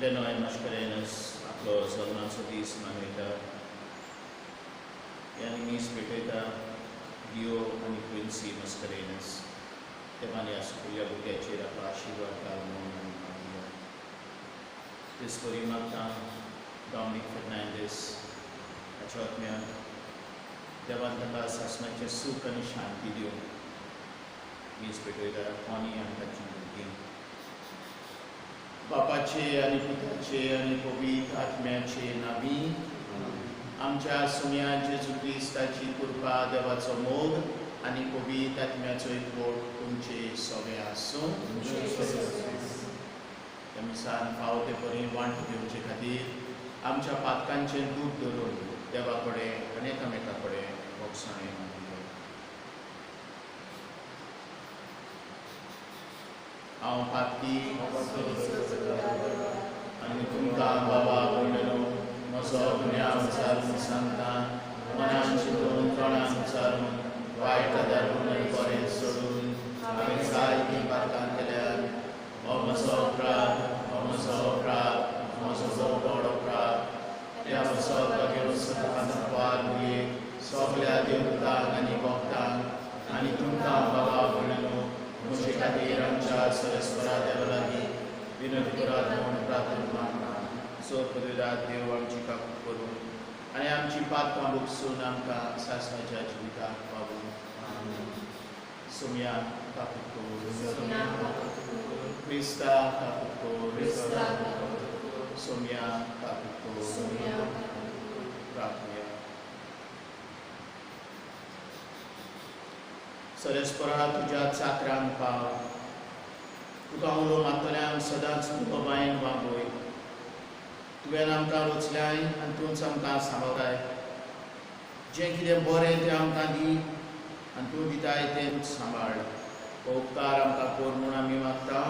लेनॉय मश्करेनस आपलो जल्माचो दीस मनयता. आनी मीस भेटयता गियो आनी क्विन्सी मस्करेनस. देवान ह्या सुपुल्ल्या भुरग्याचेर आपलो आशिर्वाद घाल म्हणून आमी मागया. तेच परी मागता डॉमिनीक फेर्नांडीस हाच्या आत्म्याक देवान ताका सासणाचें सूख आनी शांती दिवं. मीस भेटयता कॉनी आनी ताची भुरगीं. बापाचे आनी पुताचे आनी पवित्र आत्म्याचे नांवी. आमच्या सुम्या जेजू क्रिस्ताची कृपा, देवाचो मोग आनी पवित्र आत्म्याचो एकवट तुमचे सगळे आसूं. त्या मिसान फावो ते परी वांट घेवचे खातीर आमच्या पातकांचें दूख धरून देवा कडेन आनी एकामेका कडेन भोगसणें मागुया. हांव पातकी आनी तुमकां बाबा भयणीनो म्हजो गुन्यांव विचारून सांगता. मनान चिंतून, तोंडान उच्चारून, वायट धरून आनी बरें सोडून हांवें जायतीं पातकां केल्यात. हो म्हजो अपराध, हो म्हजो अपराध, म्हजो व्हड अपराध. त्या वचत भागेवस्त सगल्या देवतांक आनी भक्तांक आनी तुमकां बाबा भयणीनो म्हजे खातीर आमच्या सर्वेस्परा देवा लागीं विनंती करात म्हूण प्रार्थना मागता. सो पदवीरात देव आमची काकूट करून आनी आमची पातकां भोगसून आमकां सासणाच्या जिविताक पावूं. सोम्या काकूट कर. क्रिस्ता काकूट कर. सोम्या काकूट कर. प्रार्थना. सर्वेस्परा, तुज्या चाकरांक पाव. तुका उलो मारतल्यांक सदांच तुका वागय. तुवें आमकां रचल्याय आनी तूंच आमकां सांबाळटाय. जें कितें बरें तें आमकां दी आनी तूं दिताय तेंच सांबाळ. हो उपकार आमकां कर म्हूण आमी मागता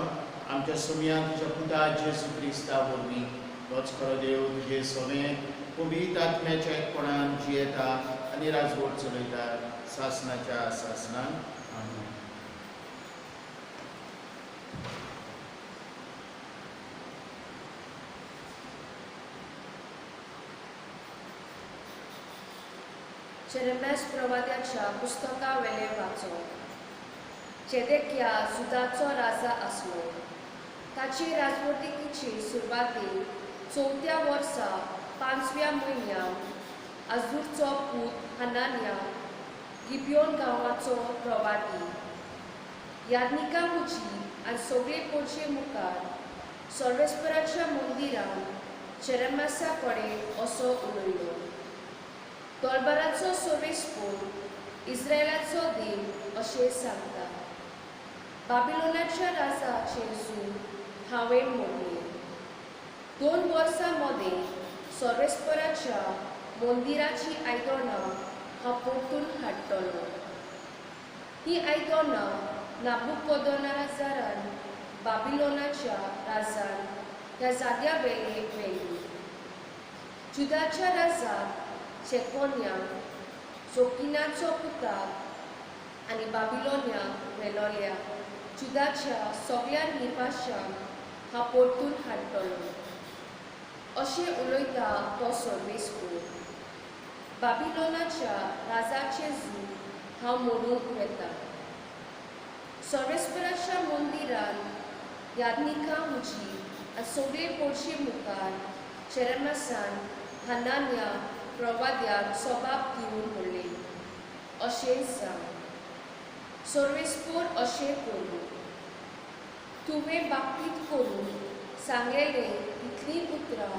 आमच्या सुमया तुज्या पुता जेजू क्रिस्ता वरवीं. तोच खरो देव, तुजे सवें पवित्र आत्म्याच्या एकपणान जियेता आनी राजवट चलयता सासनाच्या सासनान. आमेन. जेरेमियास प्रवाद्याच्या पुस्तका वेलें वाचप. जेदेकिया जुदाचो राजा आसलो ताची राजवटीची सुरवातेक चवथ्या वर्सा पांचव्या म्हयन्यांत आजूरचो पूत हनान्या, गिबियोन गांवाचो प्रवादी, याज्ञिकां हुजी आनी सगळे परजे मुखार सर्वेस्पराच्या मंदिरांत जेरेमियासा कडेन असो उलयलो, दळबाराचो सर्वेस्पोर, इस्रायलाचो देव अशें सांगता, बाबिलोनाच्या राजाचें जूग हांवें मोडलें. 2 वर्सां मदें सर्वेस्पराच्या मंदिराचीं आयदनां हांव परतून हाडटलो. हीं आयदनां नाबुकोदोनाजारान, बाबिलोनाच्या राजान, ह्या जाग्या वेले व्हेलीं. जुदाच्या राजाक जेकोन्या, जोकिनाचो पुताक आनी बाबिलोन्याक व्हेलोल्या जुदाच्या सगळ्या निवाशांक हांव परतून हाडटलो, अशें उलयता तो सर्वेस्पोर. बाबिलोनाच्या राजाचें जूग हांव मोडूंक वेता. सर्वेस्पराच्या मंदिरांत याज्ञिकां हुजी आनी सगळे परजे मुखार जेरेमियासान हनान्या प्रवाद्याक सबाब दिवन म्हणलें, अशें सांग, सर्वेस्पोर अशें करूं. तुवें बाकीत करून सांगलेलें तितलीं उतरां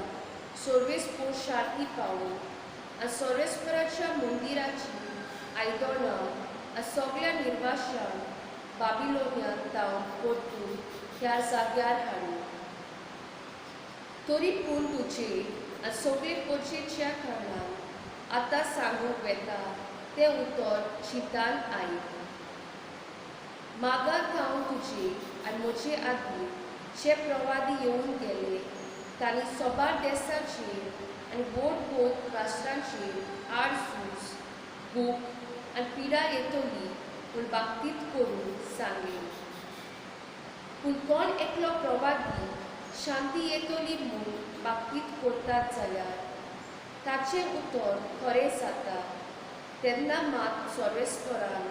सर्वेस्पोर शार्ती पावूं आनी सर्वेस्पराच्या मंदिराचीं आयदनां आनी सगळ्या निर्वाशांक बाबिलोन्यांत तावन परतून ह्या जाग्यार हाडूं. तरी पूण तुजे आनी सगळे परजेच्या कारणान आतां सांगूंक वेता तें उतर चिंतान आयक. मागां थावन तुजे आनी म्हजे आदीं जे प्रवादी येवन गेले तांणी सोबार देसाचेर आनी व्हड व्हड राष्ट्रांचेर आड झूज, भूक आनी पिडा येतली म्हूण बागतीत करून सांगलें. पूण कोण एकलो प्रवादी शांती येतली म्हूण बाकीत करतात जाल्यार ताचें उतर खरें जाता तेन्ना मात सर्वेस्परान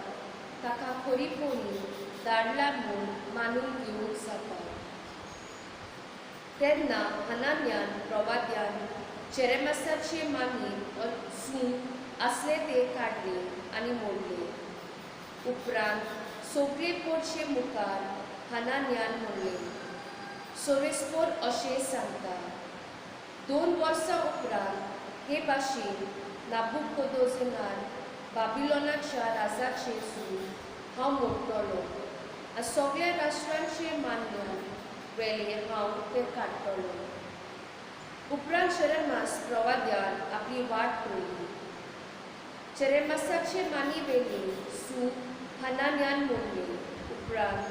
ताका खरीपणी धाडला म्हूण मानून घेवंक जाता. तेन्ना हनान्यान प्रवाद्यान जेरेमासाचे मानीर जूं आसले ते काडले आनी मोडले. उपरांत सगळे पोरचे मुखार हनान्यान म्हणलें, सर्वेस्पर अशें सांगता, 2 वर्सां उपरांत हे भाशेन नाबुकोदोजनार बाबिलोनाच्या राजाचें जूं हांव मोडटलो आनी सगळ्या राष्ट्रांचे मान्य वेले हांव तें काडटलो. उपरांत जेरेमास प्रवाद्यान आपली वाट पळयली. जेरेमासाचे मानी वेले जूं हनान्यान मोडले. उपरांत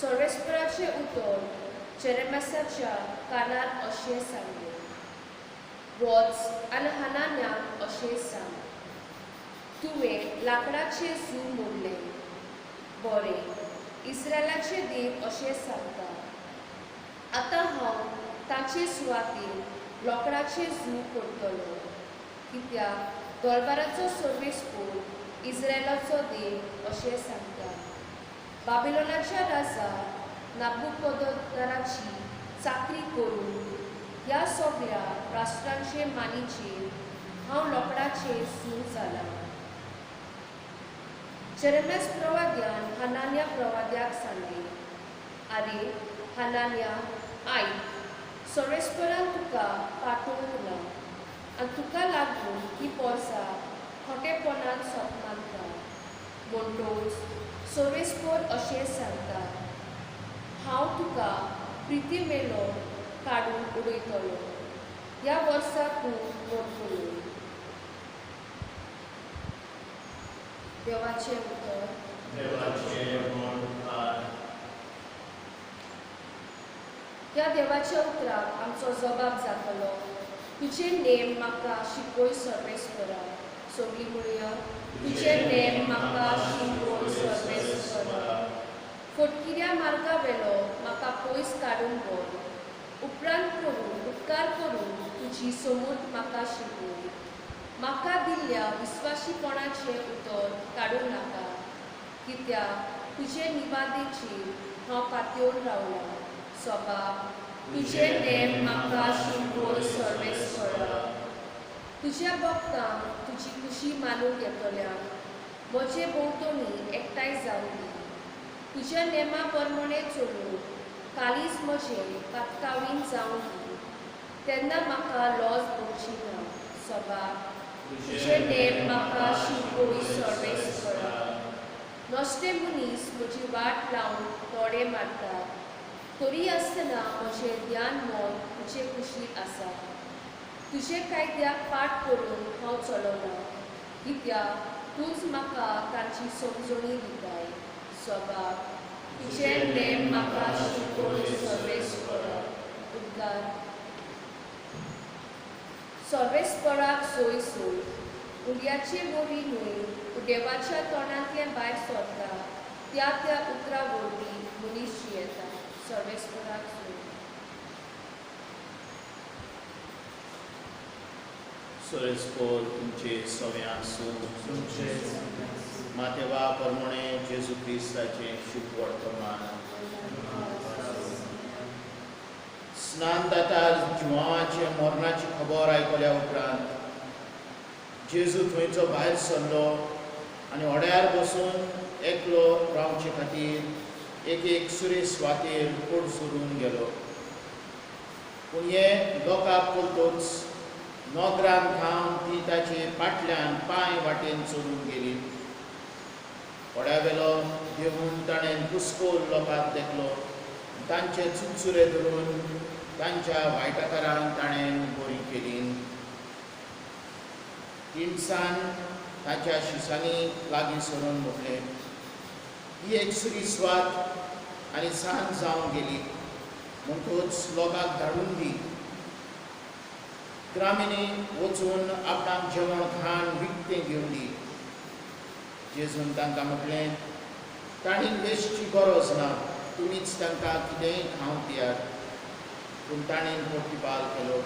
सर्वेस्पराचें उतर जेरेमासाच्या कानार अशें सांगलें, वच आनी हनान्याक अशें सांग, तुवें लांकडाचें जूं मोडलें, बरें, इस्रायलाचे देव अशें सांगता, आतां हांव ताचे सुवातेर लोकडाचें जूं करतलो, कित्याक दरबाराचो सर्वेस्पर इस्रायलाचो देव अशें सांगता, बाबिलोनाच्या राजा नाबुकोदोनाची चाकरी करून ह्या सगळ्या राष्ट्रांचे मानीचेर हांव लोकडाचें जूं जालां. जेरेमास प्रवाद्यान हनान्या प्रवाद्याक सांगलें, आरे हनान्या, आयक, सर्वेस्परान तुका पाठोवंक ना आनी तुका लागून ही पोरसां खोटेपणान सोपमानता. म्हणटोच सर्वेस्पर अशें सांगता, हांव तुका प्रिती मेलो काडून उडयतलो, ह्या वर्सा तूं मरतलो. देवाचें उतर. ह्या देवाच्या उतराक आमचो जबाब जातलो, तुजें नेम म्हाका शिकय सर्वेस्परा. सगळीं म्हणया, तुजें नेम म्हाका शिकय सर्वेस्परा. फटकिऱ्या मार्गा वेलो म्हाका पयस काडून व्हर, उपरांत करून उपकार करून तुजी समूर्त म्हाका शिकय. म्हाका दिल्ल्या विस्वाशीपणाचें उतर काडूं नाका, कित्याक तुजे निवादेचेर हांव पातयेवन रावलां. सबाब, तुजें नेम म्हाका शिकय सर्वेस्परा. तुज्या भक्तांक तुजी खुशी मानूंक येतल्यांक म्हजे भोंवतणी एकठांय जावं दी. तुज्या नेमा प्रमाणें चलून कालीज म्हजें पातकावीन जावं दी, तेन्ना म्हाका लॉज भोगची ना. सबाब, तुजें नेम म्हाका शिकय सर्वेस्परा. नश्टे मनीस म्हजी वाट लावन तोडे मारतात, तरी आसतना म्हजें ध्यान मन तुजे कुशीर आसा. तुजे कायद्याक पाठ करून हांव चलना, कित्याक तूंच म्हाका तांची समजणी दिताय. सबाब, तुजें नेम म्हाका शिकय सर्वेस्परा. उद्गार. सर्वेस्पराक सोय सोय, उंड्याचे वरवीं न्हय, पूण देवाच्या तोंडांतल्यान भायर सरता त्या त्या उतरां वरवीं मनीस जियेता. सर्वेस्पराक सोय. सर्वेस्पर तुमचे सवे आसूं. मातेवा परमणे जेजू क्रिस्ताचें शुभ वर्तमान. स्नानदातार जुवांवाचे मरणाची खबर आयकल्या उपरांत जेजू थंयचो भायर सरलो आनी होड्यार बसून एकलो रावचे खातीर एक एक सुरे सुवातेर पोट सोडून गेलो. पूण हे लोकांक पळतच नोगरान थावन ती ताचे फाटल्यान पांय वाटेन चलून गेली. होड्या वेलो देवून ताणें पुस्कोल लोकांक देखलो, तांचे चुरचुरे धरून तांच्या वायटकारांक ताणें बरी केली. तिनसान ताच्या शिसांनी लागीं सरून म्हटलें, ही एक सुरी स्वात आनी सांज जावन गेली, म्हणटकच लोकांक धाडून दी. ग्रामिणी वचून आपणाक जेवण खाण विकतें घेवन दी. जेजून तांकां म्हटलें, तांणी वेस्टची गरज ना, तुमीच तांकां कितेंय खावंक दियात. पूण ताणें प्रतिपाल केलो,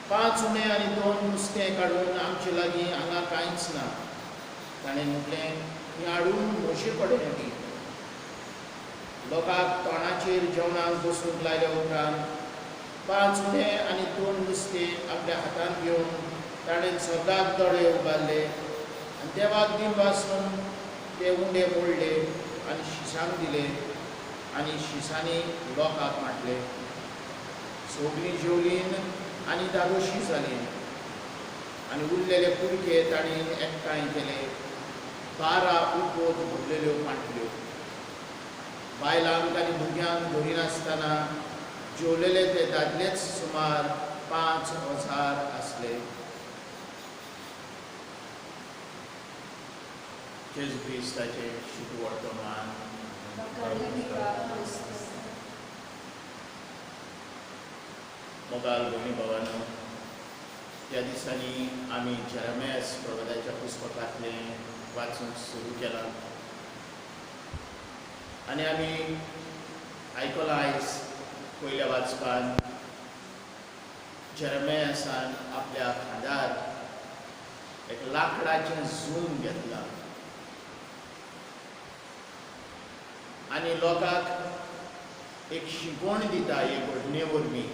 5 उणे आनी 2 नुस्तें काडून आमचे लागीं हांगा कांयच ना. ताणें म्हटलें, हीं हाडून म्हजे कडेन दी. लोकांक तोंडाचेर जेवणाक बसूंक लायल्या उपरांत 5 उणे आनी 2 नुस्तें आपल्या हातांत घेवन ताणें स्वर्गाक दोळे उबारले आनी देवाक दिनवासून ते उंडे मोडले आनी शिसांक दिले आनी शिसांनी लोकांक वांटले. सगळीं जेवलीं आनी धादोशी जालीं आनी उरलेले कुडके ताणें एकठांय केले, 12 उपोत भरलेल्यो पांटल्यो. बायलांक आनी भुरग्यांक धरिनासतना जेवलेले ते दादलेच सुमार 5000 आसले. जेजू क्रिस्ताचें शुभ वर्तमान. मोगाल भयणी भावानो, ह्या दिसांनी आमी जेरेमियास प्रवादाच्या पुस्तकांतलें वाचूंक सुरू केलां आनी आमी आयकलां आयज पयल्या वाचपान जेरेमियासान आपल्या खांदार एक लाकडाचें झूम घेतलां आनी लोकांक एक शिकवण दिता हे घडणे वरवीं.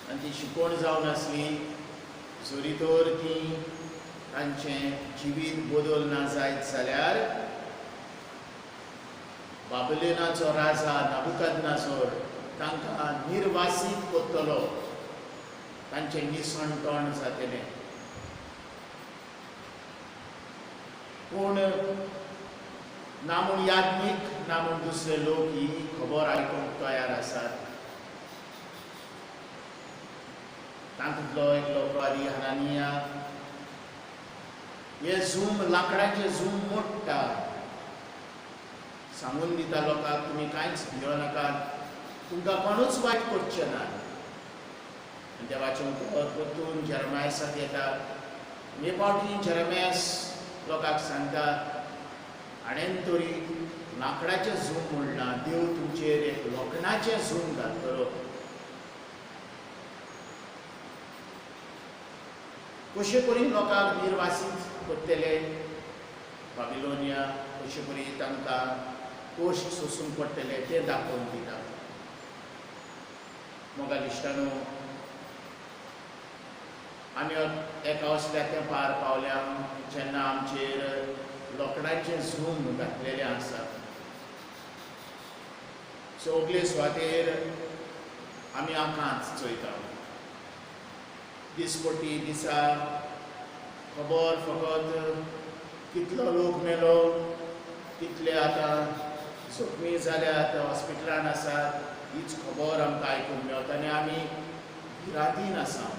आनी ती शिकवण जावन आसली जरी तर ती तांचें जिवीत बदल ना जायत जाल्यार बाबुलोनाचो राजा नाबुकदनेझर तांकां निर्वासीत करतलो, तांचें निसणतण जातलें. पूण ना म्हूण याज्ञीक ना म्हूण दुसरे लोक ही खबर आयकूंक तयार आसात. तातूंतलो एकलो प्रवादी हनानिया हे झूम लाकडाचें झूम मोडटा, सांगून दिता लोकांक तुमी कांयच भियो नाकात, तुमकां कोणूच वायट करचे ना. आनी देवाचें उतर परतून जेरेमियासाक येता. हे फावटी जेरेमियास लोकांक सांगता, हाणें तरी लाकडाचें झूम मोडलां, देव तुमचेर एक लोखणाचें झूम घालतलो. कशे परी लोकांक निर्वासीत करतले बाबिलोनिया, कशे परी तांकां कश्ट सोसूंक पडटले तें दाखोवन दिता. मोगाल इश्टानो, आमी एका असल्या तेंपार पावल्या जेन्ना आमचेर लोखणाचें झूम घातलेलें आसा. सगळे सुवातेर आमी आकांत चोयता. दिसपट्टी दिसा खबर फकत कितलो लोक मेलो, कितले आतां जखमी जाल्यात, हॉस्पिटलान आसात, हीच खबर आमकां आयकूंक मेळटा आनी आमी भिरांतीन आसा.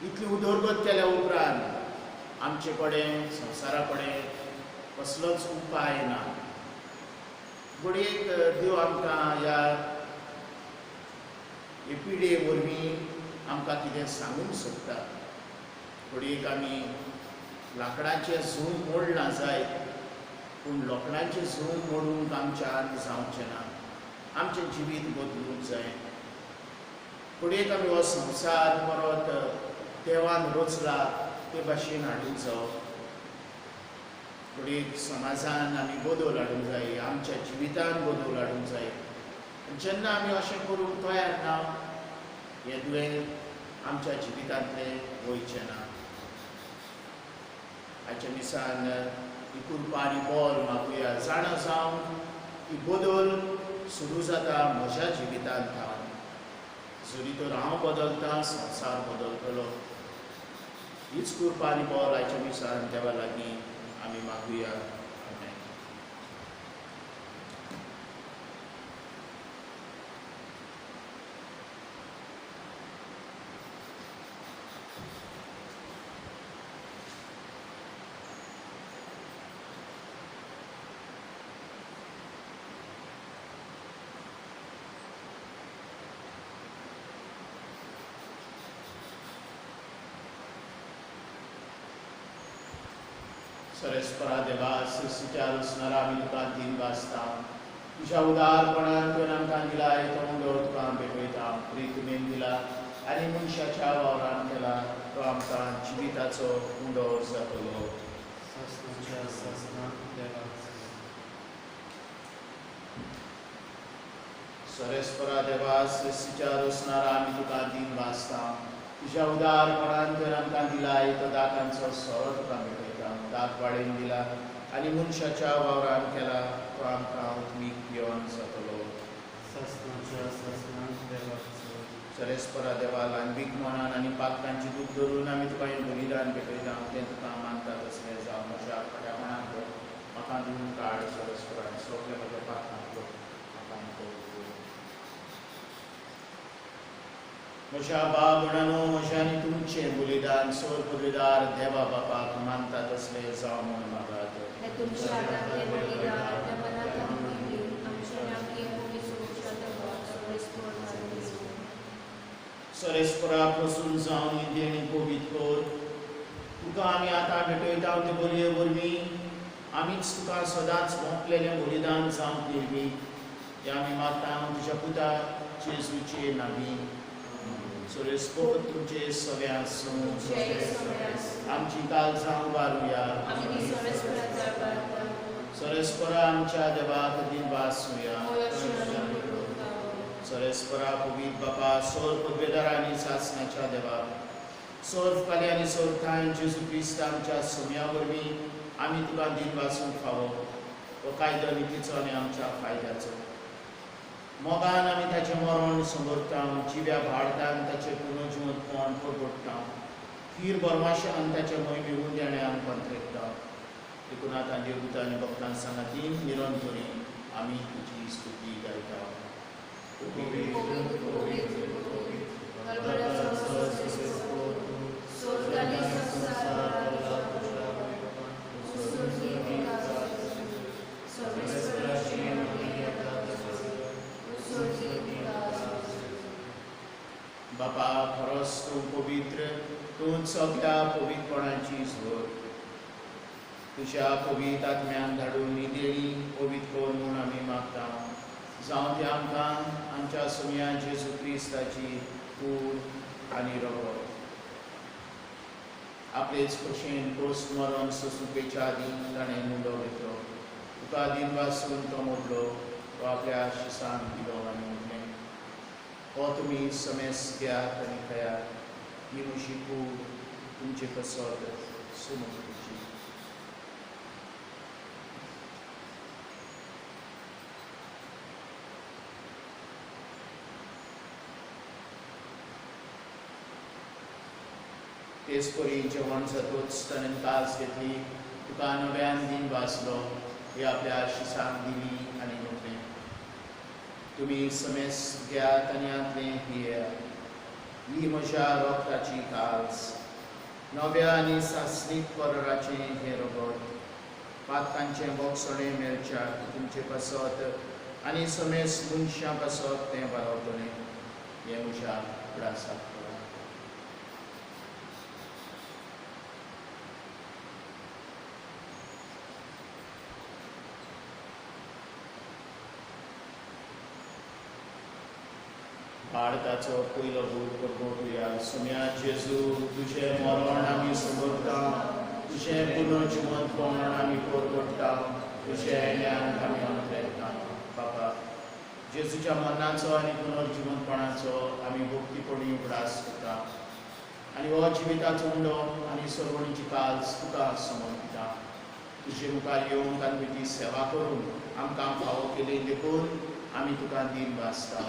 इतली उदरगत केल्या उपरांत आमचे कडेन संवसारा कडेन कसलोच उपाय ना. घडयेक देव आमकां ह्या हे पिडे वरवीं आमकां कितें सांगूंक सोदता. घडयेक आमी लाकडाचें झूम मोडलां जायत, पूण लोखणाचें झूम मोडूंक आमच्यान जावचें ना. आमचें जिवीत बदलूंक जाय. घडयेक आमी हो संवसार परत देवान रचला ते भाशेन हाडूंक जावो. घडयेक समाजान आमी बदल हाडूंक जाय, आमच्या जिवितान बदल हाडूंक जाय. जेन्ना आमी अशें करूंक तयार ना, हें दुयेंस आमच्या जिवितांतलें वयचें ना. आयच्या मिसान ही कृपा आनी बल मागुया, जाणा जावन ही बदल सुरू जाता म्हज्या जिवितांत थावन. जरी तर हांव बदलता, संवसार बदलतलो. हीच कृपा आनी बल आयच्या मिसान देवा लागीं आमी मागुया. आमेन. सरस्परा देवा, सृश्टीच्या रचणारा आमी तुका दिनवासता. तुज्या उदारपणान तुवें आमकां दिलाय तो उंडो तुका भेटयता. प्रितुमेन दिला आनी मनशाच्या वावरान केला तो आमकां जिविताचो उंडो जातलो. सासणाच्या सासणाक देवाक. सरेस्परा देवा, सृश्टीच्या रोसणारा आमी तुका दिन वाचता. तुज्या उदारपणान तुवें आमकां दिलाय तो दाकांचो सोरो तुका भेटयता. दाक वाडयन दिला आनी मनशाच्या वावरान केला तो आमकां उत्मीक पिवन जातलो. सासणाच्या सासणाक देवाक. सरेस्परा देवा, ल्हानवीक मनान आनी पातकांची दूख धरून आमी तुका हें बलिदान भेटयता. तें तुका मानता तसलें जावं. म्हज्या खऱ्यापणांतलो म्हाका दिवन काड सरेस्परा, सगळ्या म्हज्या पातकांतलो म्हाका पळय. म्हज्या बाबणानो, म्हज्या आनी तुमचें बलिदान सोर पदवीदार देवा बापाक मानता तसलें जावं म्हूण मागात. हें तुमच्या हातांतलें बलिदान आपल्या मनांत आमच्या आमची पवित्र देवाक सरेस्पर मानून दिवं. सरेस्परा प्रसून जावन ही देणी पवित्र कर. तुका आमी आतां भेटयता ते बलये वरवीं आमीच तुका सदांच मोपलेलें बलिदान जावंक दिवपी हें आमी मागता तुज्या पुता जेजूचे नांवी. सरेस्पर तुमचे सगळे आसूं. तुमचेय सगळे आसूं. आमची काळजां उबारुया. आमी ती सरेस्परा दरबारांत सरेस्परा आमच्या देवाक दिनवासूया. सरेस्परा पवित्र बापा, सोर पदवेदार आनी सासणाच्या देवा, सोर फाली आनी सोर ठांय जेजू क्रिस्त आमच्या सोम्या वरवीं आमी तुका दिनवासूंक फावो. हो कायदो नितीचो आनी आमच्या फायद्याचो. मोगान आमी ताचें मरण समोरता, जिव्या भारतान ताचें पुनर्जिवंतपण परगटता, खीर बरमाशान ताचें मोहिमे देण्यान पंत्रेकता. देखून आतां देवदूत आनी भक्तां सांगाती निरंतरी आमी तुजी स्तुती गायता. बापा, खरोच तूं पवित्र, तूं सगळ्या पवित्रपणाची झोर. तुज्या पवित्र आत्म्यान धाडून ही देणी पवित्र कर म्हूण आमी मागता. जावं ते आमकां आमच्या सोम्या जेजू क्रिस्ताची कूड आनी रगत. आपलेच भशेन क्रोस मरण सोंसुपेच्या आदीं ताणें मुंडो घेतलो. तुका दिनवासून तो मोडलो, तो आपल्या शिसान दिलो आनी म्हटलें, हो तुमी समेस घेयात आनी खायात. ही म्हजी कूड तुमचे पासत समर्पिची. तेच परी जेवण जातूच ताणें कास घेतली, तुका नव्यान दिन वाचलो, ही आपल्या शिसांक दिली आनी म्हटलें, तुमी समेस घेयात आनी हांतलें पियेयात. ही म्हज्या रोगताची कास, नव्या आनी सासणीक कराराचें हें रगत. पातकांचें बोगसणें मेळच्याक तुमचे पासत आनी समेस मनशां पासत तें बाळवतलें. हें म्हज्या उगडासाक करा. भारताचो पयलो भूत परगटुया. सोम्या जेजू, तुजें मरण आमी समजता, तुजें पुनर्जिवंतपण आमी परगटता, तुजें येण्याक आमी अंतरेता. बाबा, जेजूच्या मरणाचो आनी पुनर्जिवंतपणाचो आमी भक्तीपणी उगडास करता आनी हो जिविताचो उंडो आनी सर्वणीची काज तुका समर्पिता. तुजे मुखार येवंक आनी तुजी सेवा करूंक आमकां फावो केली देखून आमी तुका दिन वाचता.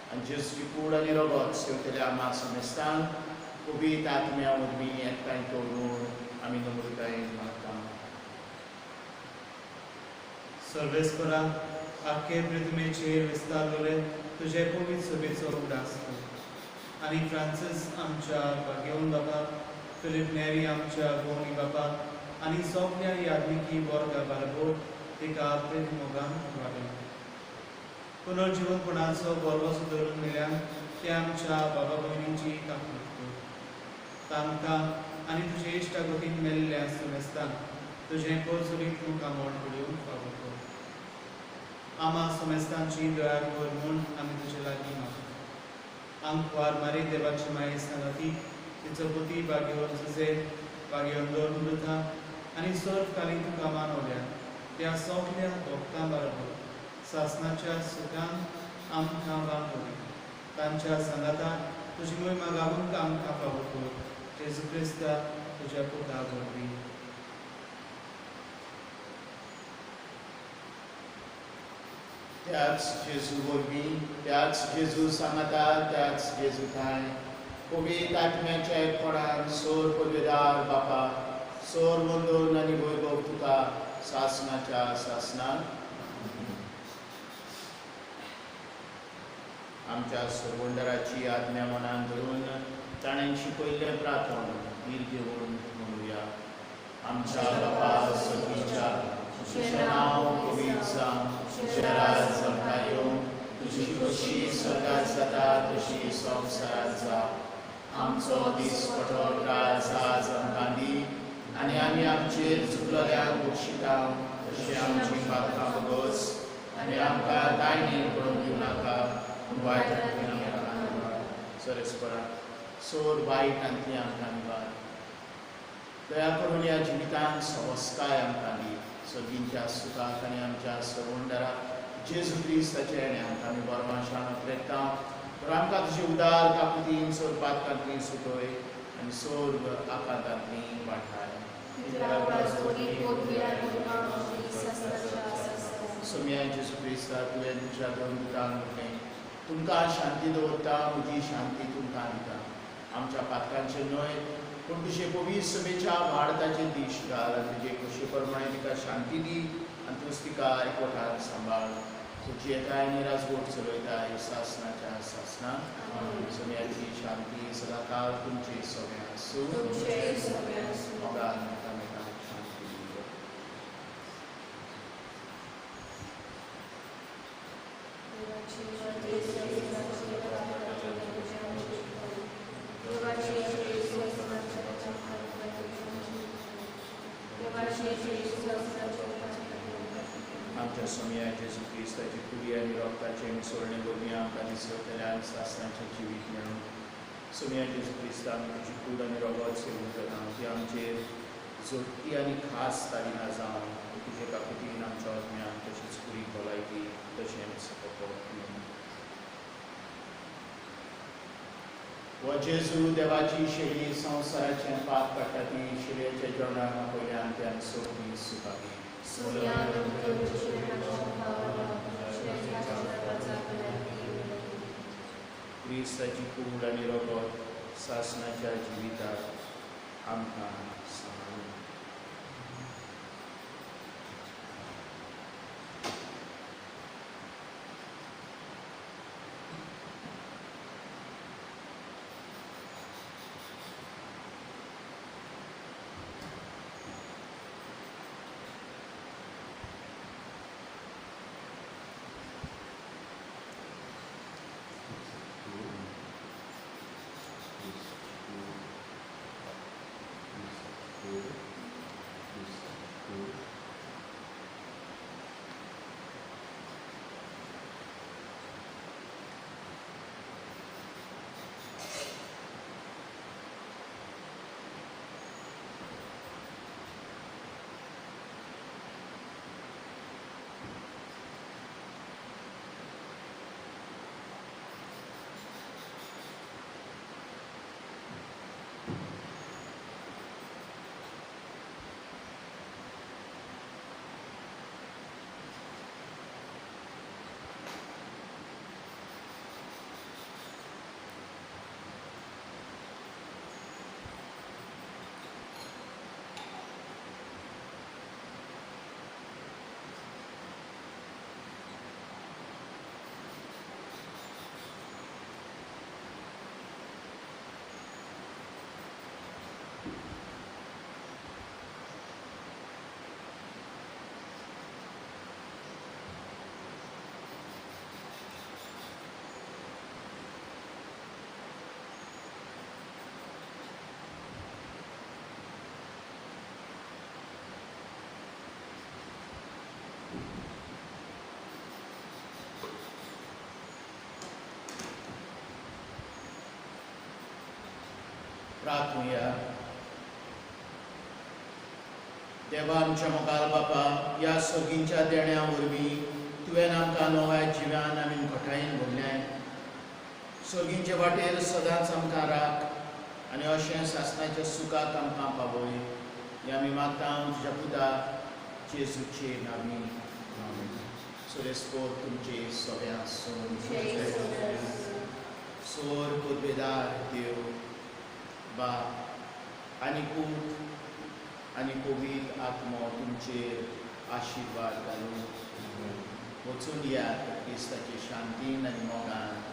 आनी जेजूची कूड आनी रगत सेवतल्या आमा समेस्तांक पवित्र आत्म्या वरवीं एकठांय करून आमी नम्रतायेन मागता. सर्वेस्परा, आख्खे पृथ्वीचेर विस्तारलेले तुजे पवित्र सभेचो उगडास कर. आनी फ्रांसीस आमच्या भाग्यवन बापा, फिलीप नेरी आमच्या गोवनी बापा आनी सगल्या याज्ञिकी वर्गा बाराबोर तिका प्रेम मोगान वाडय. पुनर्जिवनपणाचो बरो सुदरून मेल्यान ते आमच्या बाबा भयणींची काकूट कर. तांकां आनी तुजे इश्टागतीन मेल्ल्या समेस्तांक तुजें पोरसुरीत मुखामळ पळोवंक फावो कर. आमा समेस्तांची दया कर म्हूण आमी तुजे लागीं मागता. आंकवार मारी देवाची माये सांगाती तिचो पुती बागेवन जुजे बागेवन दोन मृता आनी सर्व काली तुका मानवल्या त्या सगल्या भक्तां बरोबर सासनाच्या सुखान आमकां बांदवली. तांच्या सांगाता तुजी मोहिमा गावूंक आमकां फावो कर जेजू क्रिस्ता तुज्या पुता वरवीं. त्याच जेजू वरवीं, त्याच जेजू सांगाता, त्याच जेजू ठांय पवित्र आत्म्याच्या एकपणान सोर पदवेदार बापा सोर वंदोन आनी वैभव तुका सासनाच्या सासनान. आमच्या सोरवंडराची आज्ञा मनान धरून ताणें शिकयल्लें प्रार्थन धीर घेवन म्हणुया. आमच्या बापा सगळीच्या तुजें नांव पवित्र जावं, तुजें राज आमकां येवं, तुजी खोशी स्वर्गात जाता तशी संवसारांत जावं. आमचो दिसपटो राज आज आमकां दी आनी आमी आमचेर चुकलेल्यांक बक्षिता तशें आमची पात्रां बगस आनी आमकां दायणी पडून दिवं नाका पूण वायटांतली आमकां निवार. सरेस्परा सोर वायटांतली आमकां निवार. दया करून ह्या जिवितांत सवस्काय आमकां दी. सगळींच्या सुखाक आनी आमच्या सरवंडराक जेजू क्रिस्ताच्या येण्याक आमी बरवाशान प्रेता तर आमकां तुजी उदार काकुतीन सोर पातकांतली सुटय आनी सोर्ग आकांतांतली वाठाय. सोम्या जेजू क्रिस्ता तुवें तुज्या दोन दुतांक म्हटलें तुमकां शांती दवरता, म्हजी शांती तुमकां दिता. आमच्या पातकांचें न्हय पूण तुजे पवित्र सभेच्या भारताचे दीश घाल आनी तुजे खोशे प्रमाणे तिका शांती दी आनी तूंच तिका एकवटान सांबाळ. तुजी येताय आनी राजवट चलयताय सासनाच्या सासनाक. सोम्याची शांती सदांकाळ तुमची सगळ्यां आसूं. मोगान एकामेकांक शांती दिवया. आमच्या सोम्या जेजू क्रिस्ताची कुडी आनी रोगताचें मिसोळणे वरवीं आमकां दिसतल्यान सासनाचें जिवीत मेळूं. सोम्या जेजू क्रिस्ता आमी तुजी कूड आनी रोगत सेवून जाता ती आमचेर जोडटी आनी खास तारिना जावन तुजे काकुतीन आमच्या आत्म्याक तशीच कुडी भलायकी तशेंच दिवं. हो जेजू देवाची शेळी संवसाराचें पाप काडटा ती शेळयेच्या जेवणाक पयल्यान त्यान सोंपी सुखावी. क्रिस्ताची कूड आनी रगत सासनाच्या जिविताक आमकां सांबाळूं. प्रार्थुया. देवा आमच्या मुखार बापा, ह्या सोगींच्या देण्या वरवीं तुवें आमकां नव्या जिव्यान आमी घटायेन भरलें. सोगींचे वाटेर सदांच आमकां राख आनी अशें सासणाच्या सुखाक आमकां पावय. हें आमी मागता तुज्या पुता जेजूचे नामी. सुरेस्पोर तुमचे सगळ्या सोन. सोर पुर्वेदार देव बाप आनी पूत आनी पवित्र आत्मो तुमचेर आशिर्वाद घालून. वचून यात क्रिस्ताचे शांतीन आनी मोगान.